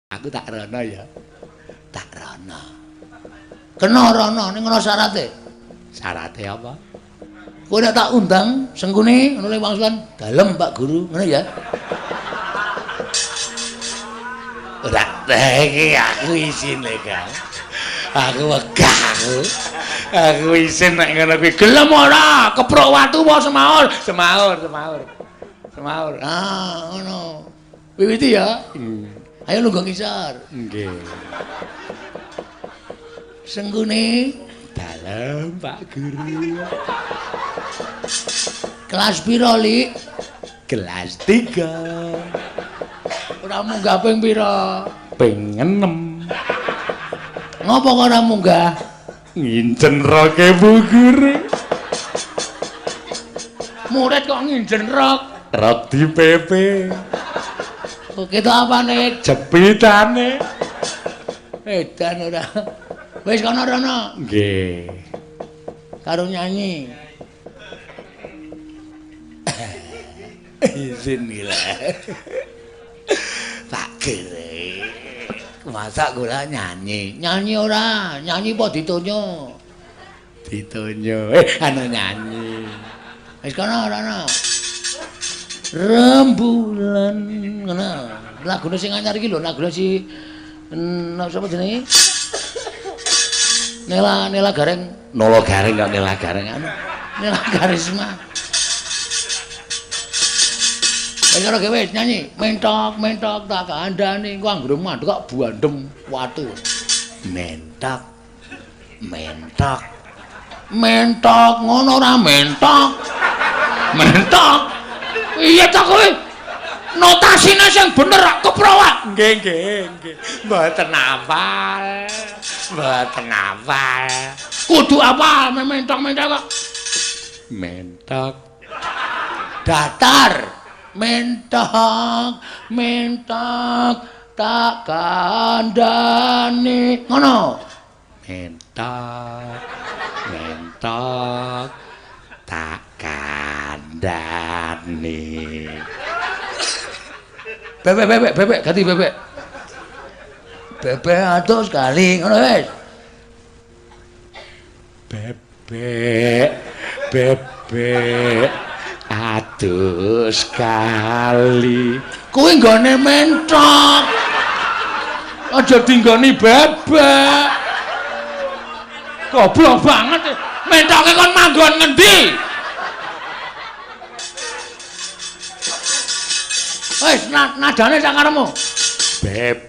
Aku tak rono ya. Tak rono. Kena rono ning ngono syarate. Syarate apa? Kowe nek tak undang Sengkuni ngono le wangsulan dalem Pak Guru, ngono ya. Ora iki aku isin lho, Kang. Aku wegah aku. Aku isin nek ngono kuwi. Gelem ora? Keprok watu apa semaur? Semaur, semaur. Semaur. Ah, ngono. Wiwiti ya. Ayo lungguh ngisor. Nggih. Sengkuni Dalem Pak Guru. Kelas pira, Lik? Kelas 3. Ora munggah ping pira? Ping 6. Ngopo kok ora munggah? Ngincen roke Bu Guru. Murid kok nginjen rok. Rok di PP. Kok ketok apane? Jepitane. Edan ora. Wis kono rono. Nggih. Karo nyanyi. Izin gila. Pak Gere. Masa kula nyanyi? Nyanyi ora? Nyanyi apa ditonyo? Ditonyo. Anu nyanyi. Wis kono rono. Rembulan ngono. Lagune sing anyar iki lho, lagune si sapa jenenge? Nela Nela Gareng. Nolo Gareng kok Nela Gareng anu. Nela Karisma. Wis ora wis nyanyi. Mentok mentok tak kandhani ku anggere mandek kok buandem watu. Mentok. Mentok. Mentok ngono ora mentok. Mentok. Iya ta kowe? Notasine sing bener rak keprowak. Nggih, nggih, nggih. Mboten hafal. Mboten hafal. Kudu hafal mentok-mentok kok. Mentok. Datar. Mentok, mentok tak kandhani. Ngono. Mentok. Mentok tak kandhani. Bebek bebek bebek ganti bebek. Bebek atus kali ngono wis. Bebek bebek atus kali. Kuwi nggone mentok. Aja dinggoni bebek. Goblok banget. Mentoke kon manggon ngendi? Wis nadane sak karepmu. Bebek